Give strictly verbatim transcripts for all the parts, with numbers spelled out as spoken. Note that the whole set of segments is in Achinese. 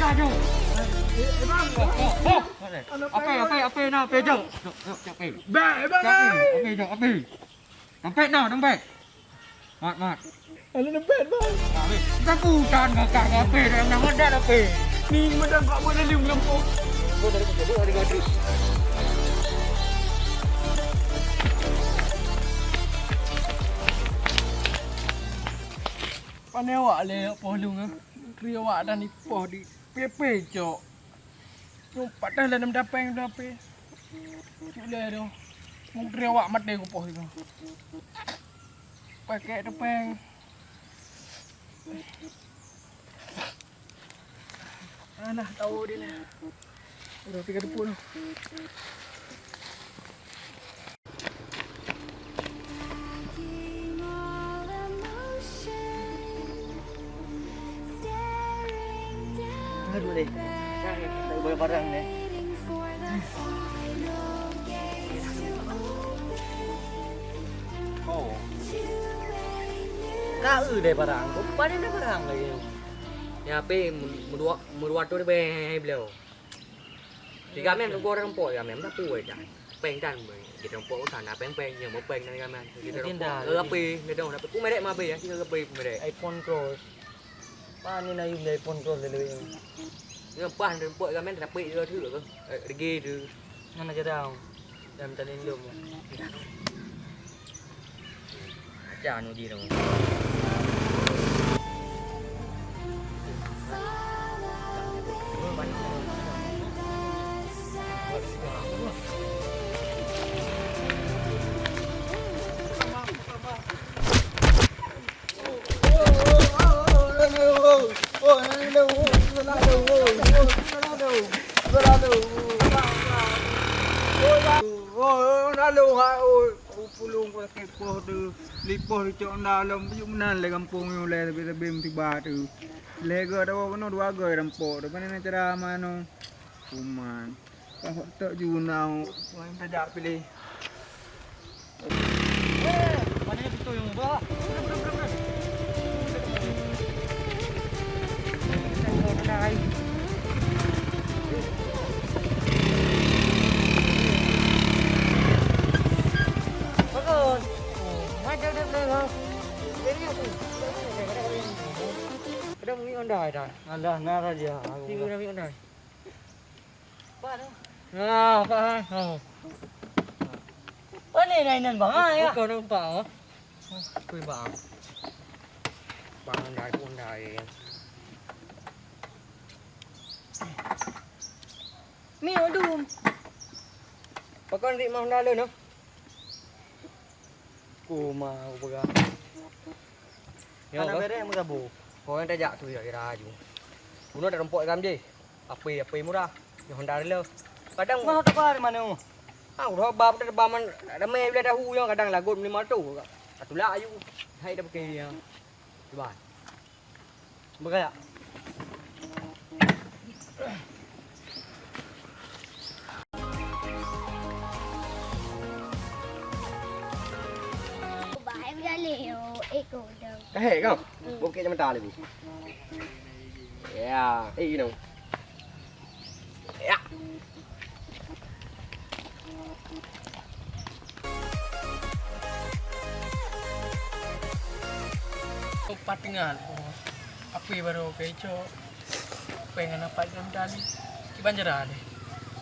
Aduh. Ape, ape, ape na, ape jok. Jok, jok, jok, ape. Bang, bang. Jok, ape, ape jok, ape. Dompet na, dompet. Mat, mat. Ada dompet, bang. Kita putan kakak ngape dah, yang ada ape. Ni madang kak boleh lim lempok. Gua dari gua dari gua terus. Pane awak lé poh lôn ah. Kri awak dan ipoh di P P cok. Nyoe patah dalam dapéng tu api. Cuk lé tu. Mungkin awak maté kupoh tu. Pakai tepeng. Alah, tahu dia ni. Udah tiga tepuk tu. Aduh deh. Saya tak boleh barang deh. Oh. Ka eu deh barang. Kok paling dah barang lagi. Ya, api meudua, meudua tu deh beh beliau. Tiga mem tu goreng pok ya mem, dah kuat dah. Peng tan, kita pok sana peng-peng, yang mau peng dan gaman. Kita pok, eh, api, kita dah pok merek mah api ya, kita api merek. iPhone Cross. Pane na yum iPhone Cross lele. Nyoe paih, pok gamen tapi dia tu apa? Eh, regi tu. Mana jarang. Dalam tali lom. Aja anu di dong. Pulung sakét poh tu, lipoh dicok na lom, bujuk meunan lé gampông nyoe lé, sabe-sabe meusiba tu. Lhèe geu atawa keunoe dua geu rampok, tu pane na cara manoe. Kuman. Ka hok tok ju na, tajak piléh. Weh, pane pintoe nyang bah. Bagus. Oh, macam dia bilang, ha? Jadi aku. Ada mui ondai dah. Alah, na raja. Aku. Tiga orang mui ondai. Pak tu. Nah, Pak, ha. Oh. Oh, ni nainan bang, ha, ya. Kau nampak, ha? Kui bang. Bang ondai, ondai. Mi odum. Pakon dik mah dalu noh. Kuma aku pegang. Yo, hana bereh meugabu. Kau yang tajak tu ya kira aju. Kuno ada rempok ikam je. Apa apa murah. Yang Honda rela. Kadang mau tak apa mana? Ah, udah bab dah bab man ramai bila tahu yang kadang lagut lima ratus. Atulak aju. Hai dah pakai ya. Cuba. Beugayak. Bahai meujale yo, eh, kau dah. Kahek kau? Hmm. Bukit macam mata lagi. Ya, eh, you know. Ya. Empat tengah. Api baru kecok. Pengen apa jam tadi. Kiban jera deh.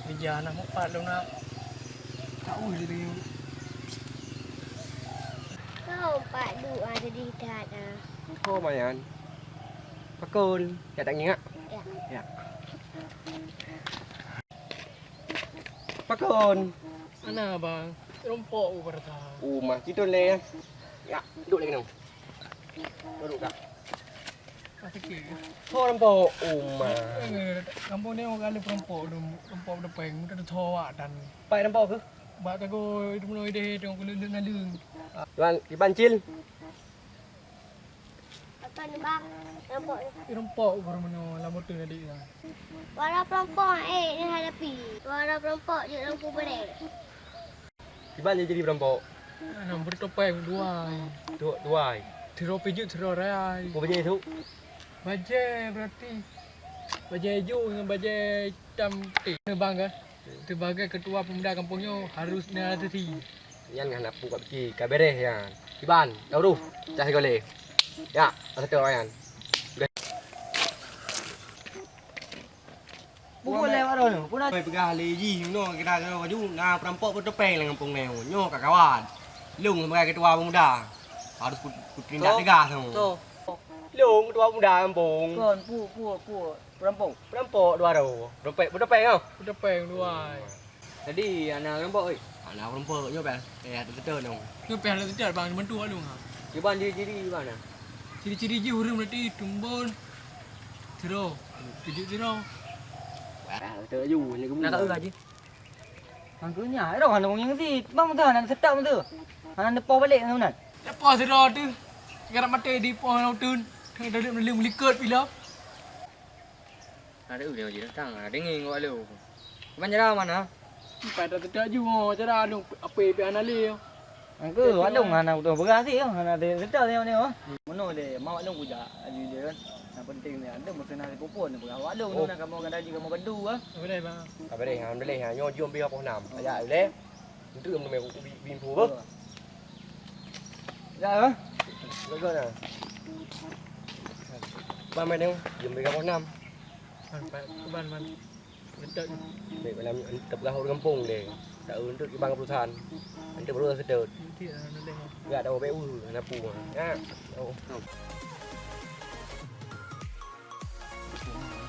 Bija anak mupat lu nak. Tak boleh dia. Kau empat dua jadi dah dah. Kau mayan. Pakon, ya tak ngingak? Ya. Ya. Pakon. Mana abang? Rompok u berta. Uma, kita le ya. Ya, duduk lagi nang. Duduk dah. Masih kiri. Ho rompok uma. Kampung ni orang ada perompok tu, rompok depan, kita tu tho awak dan. Pai rompok ke? Bak tago itu menoi deh, tengok kulit nalung. Iban, Iban Cil. Apa ni bang? Rampok ni. Rampok baru meno lam motor tadi lah. Wara perampok eh ni hadapi. Wara perampok je lampu berek. Kiban dia jadi perampok? Nah, bertopeng dua. Tu dua. Tiro pijut tiro rai. Apa bajai tu? Bajai berarti. Bajée ijo ngon bajée itam putih. Bang ka, sebagai ketua pemuda kampung nyoe harus neuhati. Nyan hana peue ka pike, ka beres nyan. Iban, taruh, cah sigolé. Ya, satu nyan. Pukul lewat dah tu. Pun dah peugah lé jih, no kita kena baju, na perampok bertopeng dalam kampung nyoe. Nyoe ka kawan. Lôn sebagai ketua pemuda. Harus ku, ku tindak tegas tu. Lôn ketua pemuda kampung. Kon, pu, pu, pu. Perampok. Perampok dua tu. Dompet, bertopeng tu. Bertopeng dua. Jadi, anak perampok, oi. Anak perampok, nyoe payah, payah teuteut dong. Nyoe payah teuteut, bang, bantu awak lôn, ha. Cuba ciri-ciri, bang, nah. Ciri-ciri jih ureueng berarti tumbon, tiro, tujuh tiro. Wah, teuteut aju, ni nak kau gaji. Angkutnya, eh, roh aneuk nyang sit. Bang, beutôi aneuk seutap beutôi. Aneuk neupoh balek ngon meunan. Lepas tiro tu, sekarang mati di poh ngon uteun. Tengah duduk melikot pila. Ada ureueng jih datang, ada dengeng awak lôn. Ban cara mana? Empat ratus tujuh, oh, cara lôn apa pih hana lé. Angku, awak lôn hana butuh beurah sih, oh, hana ada setor tengok-tengok, oh. Meunoe lé, ma awak lôn kujak, aju dia kan. Yang penting ni, ada meukeuna sipupun, beurah awak lôn, oh, nak kamoe kan aju kamoe bantu, ah. Boleh, bang. Boleh, alhamdulillah, nyoe jom pih dua puluh enam. Ajak boleh. Untuk yang belum aku bi-, bi info apa? Ya, eh? Bagus dah. Bang, main tengok. Jom bagi kamu enam. Ban, ban, ban. Betul. Baik, malam ni, kita peugah ureueng kampung deh. Tak untuk di bank perusahaan. Nanti baru dah sedot. Nanti dah, dah, dah. Enggak ada O B U, ada apa. Ya. Oh.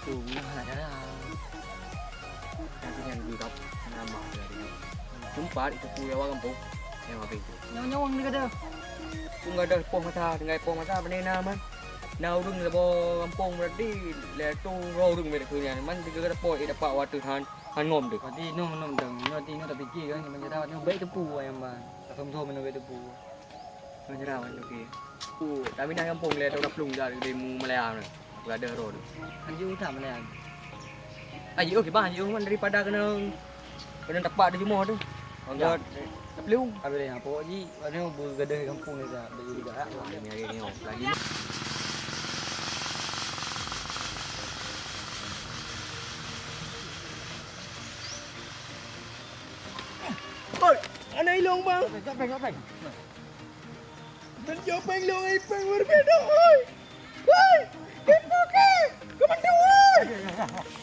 Tu, meunan cara. Tapi nyan geugab nama tadi. Teumpat itu pun awak kampung. Yang habis tu. Nyawang-nyawang ni kata. Pun ada poh masa, tinggai poh masa, benda na man. Na ureueng lebo kampung berarti, le tu roh ureueng beda tu nyan. Man tiga kata poh, eh, dapat waktu han, han ngom tu. Berarti nong, nong dang. Nong ti, nong tak fikir kan, macam dah, nong baik tepu ayam bang. Som-som nong baik tepu. Meunyoe rawan, oke. Ku, tapi dah gampông lé, dah plueng dah di mu Malaya tu. Aku ada roh tu. Anjing utang Malaya. Aji, oke, bang, aji, man daripada kena, kena tapak di jumah tu. Ya. Angkat, plueng. Habis dah, pokok ji, mana bergadah gampông ni dah, beli juga. Ah, ini hari ni, oh, lagi. Oi, anak ilong, bang. Kat bank, kat bank. Dan siapa yang lo ai peng berbeda, oi? Woi, kepo ke? Kementerian, oi!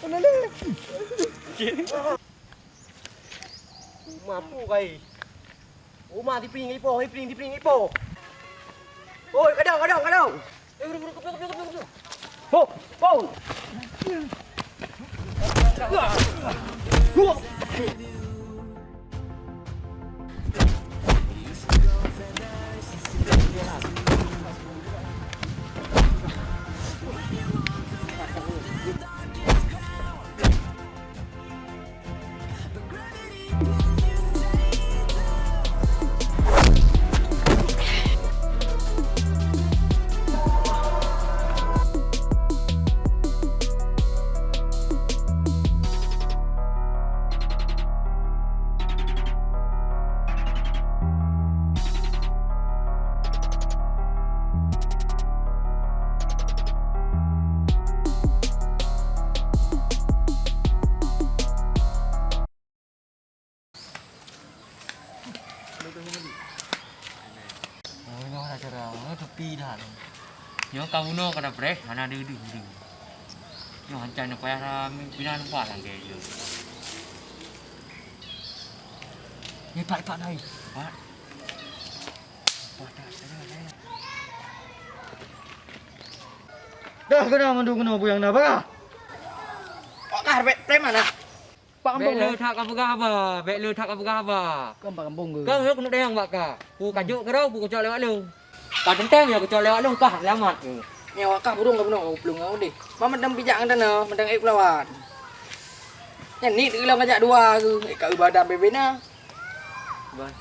Mana le? Mapu kai. Uma tiping ipo, tiping, tiping ipo. Oi, kadang, kadang, kadang. Ho, ho. Oh, nyoe hana cara, nyoe tepi dah. Nyoe ka bunoe ka dapreh, hana deudeuh-deudeuh. Nyoe hancai nyoe payah pinah teumpat lagèe nyoe. Nyoe pat-pat dah, pat. Pat dah, dah, dah. Dah keunoe mandum keunoe buyang na, bah. Kok kah bèk preman ah? Pak Bèk Ambong, le eh? That ka peugah haba, bèk le that ka peugah haba. Kan Pak Ambong ke? Kau yok nuk dayang bak ka. Ku kajok keudroe, ku keucok lewat lôn. Ka teuntèe nyoe keucok lewat lôn, kah selamat. Nyoe kah burung ka bunoe, ka kuplueng ngon udeh. Mamet dang bijak ngon tanoh, mantong ék kulawan. Nyan ni teulang ngajak dua ke, ék ka ibadah bebena. Bah.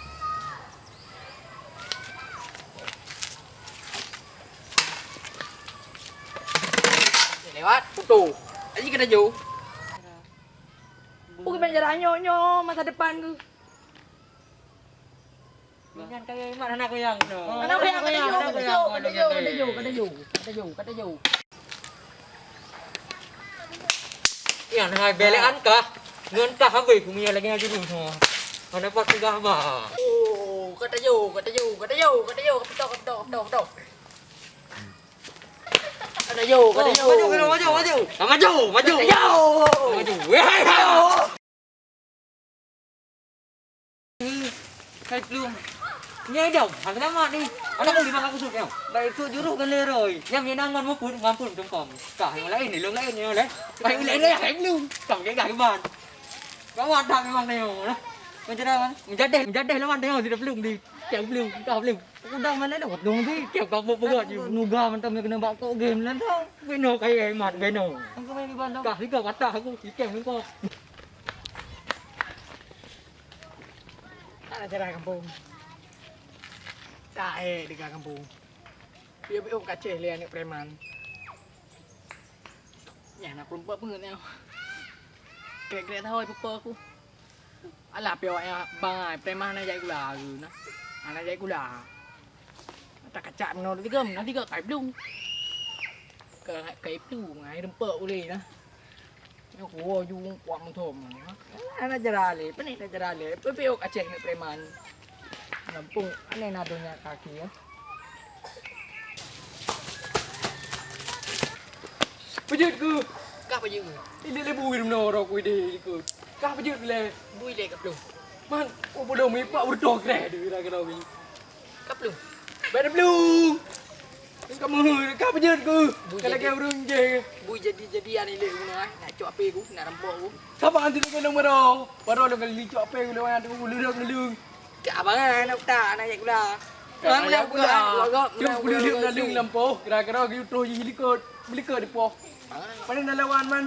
Lewat, puto. Aji kata jo. Bukan penjara nyoe, nyoe masa depan ke. Nyan kaya iman anak kuyang tu. Anak kuyang, kata jo, kata jo, kata jo, kata jo, kata jo, kata jo. Nyan hai belekan kah? Ngon kah habéh kumiyah lagèe nyan jurus nyoe. Hana pat peugah ba. Oh, ka tajok, ka tajok, ka tajok, ka tajok, ka peutok, ka peutok, ka peutok, ka peutok. Ka tajok, ka tajok. Maju, maju, maju, maju. Ka maju, maju. Ka tajok. Maju. Weh, hai, hai. Hai, belum. Nyoe dong, hana selamat ni. Anak aku lima ratus nyoe. Baik tu jurus kan leroi. Nyam nyoe nangon mupun, ngampun tungkong. Kah yang lain ni, lông lain nyoe leh. Baik lain leh, hai belum. Kah dia dah iman. Gawat dah memang nyoe lah. Menjadi, menjadi, menjadi lawan nyoe sudah belum di. Cak belum, kah belum. Udah mana dah, dong di. Cak kamu pegat je. Nuga mantap kena bak kok game lah dah. Beno kaya iman, beno. Aku main di bandar. Kah juga patah aku, ikan kau. Hana cara gampông. Taék di gampông. Piôh-piôh kacéh lé aneuk preman. Nyan na peurumpok peungeut nyoe. Krek-krek tahu ai pupo aku. Alah piôh awak nyan bangai preman hana jak sikula aku na. Hana jak sikula. Takacak meunoe tiga, meunoe tiga kai blueng. Ka, kai blueng, ai reumpok ulèe na. Nyoe kuwoe ju kuat meuthom. Hana cara lé, peue na cara lé. Peue-peue Aceh ngon preman. Gampông aneh na donya kaki ya. Peujeuet keuh. Kah peujeuet keuh. Ilèe lé bui runoe rok wideh likot. Kah peujeuet lé. Bui lé ka plueng. Man, oh bodoh mi pak beureudoh kreh deh kira-kira mi. Ka plueng. Bèk na plueng. Ka meuheuet, ka peujeuet keuh. Bui jadi. Ka lagèe ureueng jéh. Bui jadi-jadian ilèe guna, eh. Nak cok apé ku, nak rampok ku. Saban tu lagèe nang baroe. Baroe lôn kali cok apé ku lôn, aduh, lôn, lôn. Ka abangan, nak utak, nak jak gula. Nak jak gula. Cok gula lôn lampôh, kira-kira geuyue troh jih likot. Beulikot dipoh. Pane na lawan man?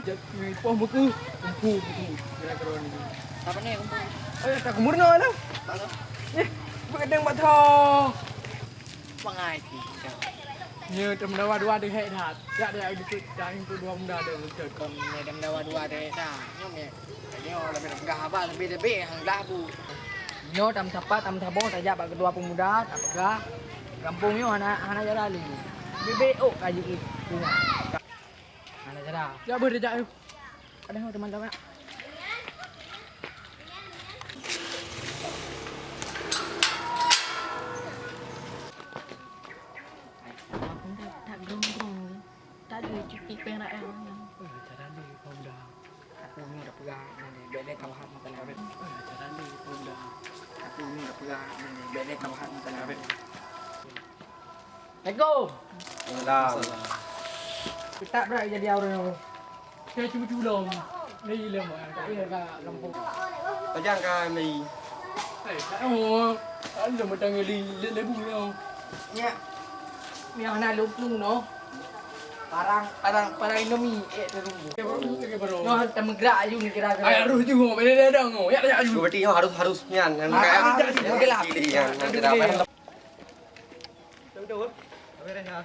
Poh meuku. Empu, empu. Kira-kira ni. Apa ni empu? Eh, tak kumur no lah. Eh, begadang bak tho. Pangai ti. Nyoe tam dawa dua deh hek that. Jak deh ai dikit dah empu dua muda deh betul. Kom ni tam dawa dua deh hek dah. Nyoe me. Nyoe lebih peugah abang lebih-lebih hang lah bu. Nyoe tam sapat tam saboh tajak bak keudua pemuda tak peugah. Gampông nyoe hana hana jalan lé. Bibek ok kaji bunga. Hana cara. Jak beuh dijak nyoe. Ada nyoe teman-teman. Tak gerung-gerung. Tak ada cuti peng rakyat. Cara ni kau dah. Aku nyoe dah peugah, bèk lé ka bahat mata lawét. Cara ni kau dah. Aku nyoe dah peugah, bèk lé ka bahat mata lawét. Assalamualaikum. Salam. Kita berat jadi orang. Saya cuba-cuba lom. Ni lom, tak ada kat kampung. Tajang ka ni. Eh, tak tahu. Ada macam ni le-, lebu ni. Nyak. Ni hana lumpung no. Parang, parang, parang Indomie, eh, terunggu. Nyoh, temeugrak aju ni kira-kira. Ai, harus juga, beda-beda ngau. Ya, ya, aju. Berarti nyoe harus, harus nyan. Nyan, ah, kayak, ah, ah, gelap. Iya, nyan, tidak apa. Betul, betul. Beres ya.